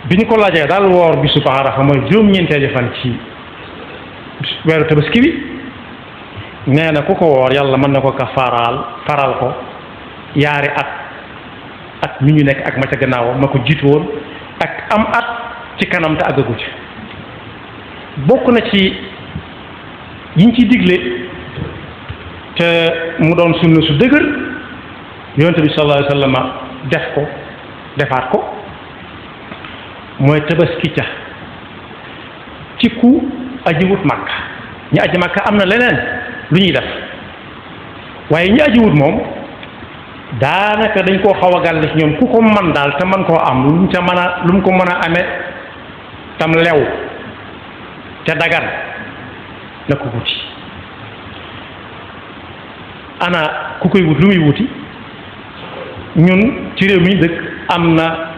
bi ñu ko laajee daal woor bisu Arafa mooy juróom-ñeenteeli fan ci weeru tabaski bi nee na ku ko woor yàlla mën na ko kafaaraal faral ko yaari at mi ñu nekk ak ma ca gannaawam ma ko jiitu woon ak am at ci kanam te àggagu ci bokk na ci yiñ ci digle te mu doon sunna su dëgër yonent bi sallallahu alayhi wa sallam defaat ko mooy tabaski ca ci ku ajiwut Makka ñi aji Makka am na leneen lu ñuy def waaye ñi ajiwut moom daanaka dañ koo xaw a gàll ci ñoom ku ko man daal te man koo am lu mu ko mën a amee tam lew te dagan na ko wuti ana ku koy wut lu muy wuti ñun ci réew mi dëkk am na